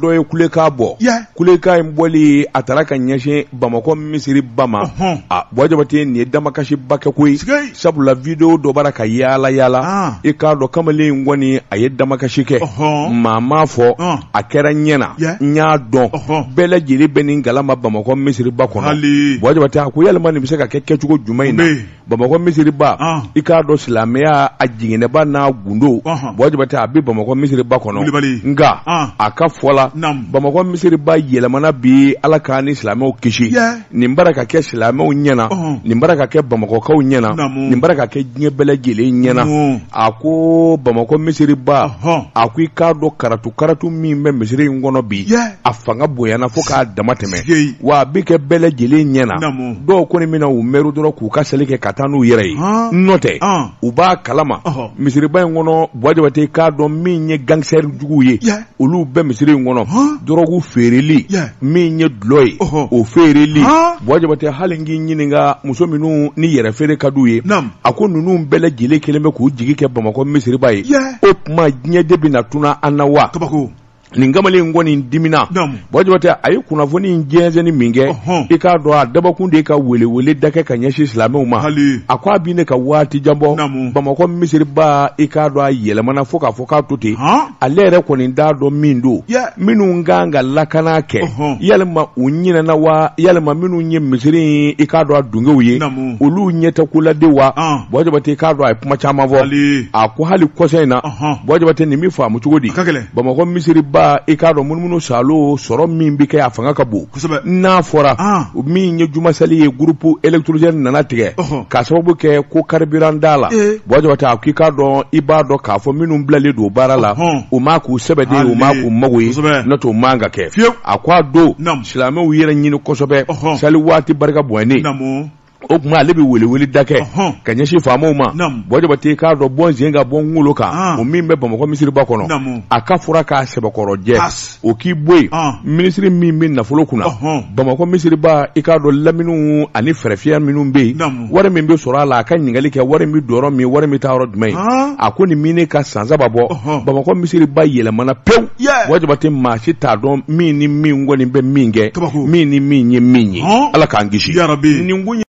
Dɔ ye kulekan bɔ, kulekan in bɔli a taara ka ɲɛsin Bamakɔ misiriba ma, a Buwa Jabate nin ye damakasiba kɛ koyi, sabula video dɔ b'a la ka yaala yaala, i k'a dɔn kamalen in kɔni a ye damakasi kɛ, maa m'a fɔ, a kɛra ɲɛ na, n y'a dɔn, bɛɛ lajɛlen bɛ nin kalama Bamakɔ misiriba kɔnɔ, Buwa Jabate a ko yalima nin bɛ se ka kɛ kɛcogo jumɛn in na? Bamakɔ misiriba i k'a dɔn silamɛya a jiginɛba n'a gundo Buwa Jabate a bɛ Bamakɔ misiriba kɔnɔ nka a ka fɔ la Bamakɔ misiriba yɛlɛmana bi Ala k'an ni silamɛw kisi nin bara ka kɛ silamɛw ɲɛna nin bara ka kɛ Bamakɔkaw ɲɛna nin bara ka kɛ diɲɛ bɛɛ lajɛlen ɲɛna a ko Bamakɔ misiriba a ko i k'a dɔn karatu karatu min bɛ misiri in kɔnɔ bi a fanga bonyana fo k'a dama tɛmɛ wa a bɛ kɛ bɛɛ lajɛlen ɲɛna dɔw kɔni bɛna u mɛru dɔrɔn k'u ka seli kɛ ka taa n'u yɛrɛ ye n'o tɛ u b'a kalama misiriba in kɔnɔ Buwa Jabate k'a dɔn min ye gangster juguw ye olu bɛ misiri in kɔnɔ dɔrɔgu feereli min ye dulɔ ye o feereli Buwa Jabate hali n k'i ɲininka muso minnu ni yɛrɛ feere ka d'u ye a ko ninnu bɛɛ lajɛlen kɛlen bɛ k'u jigi kɛ Bamakɔ misiriba ye o tuma diɲɛ de bɛna tuna an na wa nin kamalen in kɔni dimina Buwa Jabate a ye kunnafoni in jɛnsɛnni min kɛ i k'a dɔn a dabɔkun de ye ka welewele da kɛ ka ɲɛsin silamɛw ma a ko a bɛ ne ka waati jan bɔ Bamakɔ misiriba i k'a dɔn a yɛlɛmana fo k'a fɔ k'a to ten ale yɛrɛ kɔni t'a dɔn min don minnu kan ka lakana kɛ yalima u ɲinɛna wa yalima minnu ye misiri in i k'a dɔn a dungew ye olu ɲɛ tɛ ko la de wa Buwa Jabate i k'a dɔn a ye kuma caman fɔ a ko hali kɔsa in na Buwa Jabate nin bɛ faamu cogo di Bamakɔ misiriba i k'a dɔn munumunu salo sɔrɔ min bɛ kɛ a fanga ka bon n'a fɔra min ye jumasali ye groupe électrogène nana tigɛ k'a sababu kɛ ko carburant t'a la Buwa Jabate a k'i k'a dɔn i b'a dɔn k'a fɔ minnu bilalen don baara la u m'a k'u sɛbɛ de ye u m'a k'u mago ye n'o tɛ o man ka kɛ a ko a don silamɛw yɛrɛ ɲini kosɛbɛ sali waati barika bonyanen o tuma ale bɛ welewele da kɛ ka ɲɛsin faamaw ma Buwa Jabate k'a dɔn bɔ n sen kan bɔ n kunkolo kan o min bɛ Bamakɔ misiriba kɔnɔ a ka fura k'a sɛbɛkɔrɔ jɛ o k'i bɔ yen minisiri min bɛ nafolo kunna Bamakɔ misiriba i k'a dɔn laminiw ani fɛrɛfiya minnu bɛ yen wari min bɛ sɔrɔ a la a ka ɲininkali kɛ wari min bɛ don yɔrɔ min wari min bɛ taa yɔrɔ jumɛn ye a ko nin min ne ka san saba bɔ Bamakɔ misiriba yɛlɛmana pewu Buwa Jabate maa si t'a dɔn min ni min kɔni bɛ min kɛ min ni min ye min ye Ala k'an kisi nin kun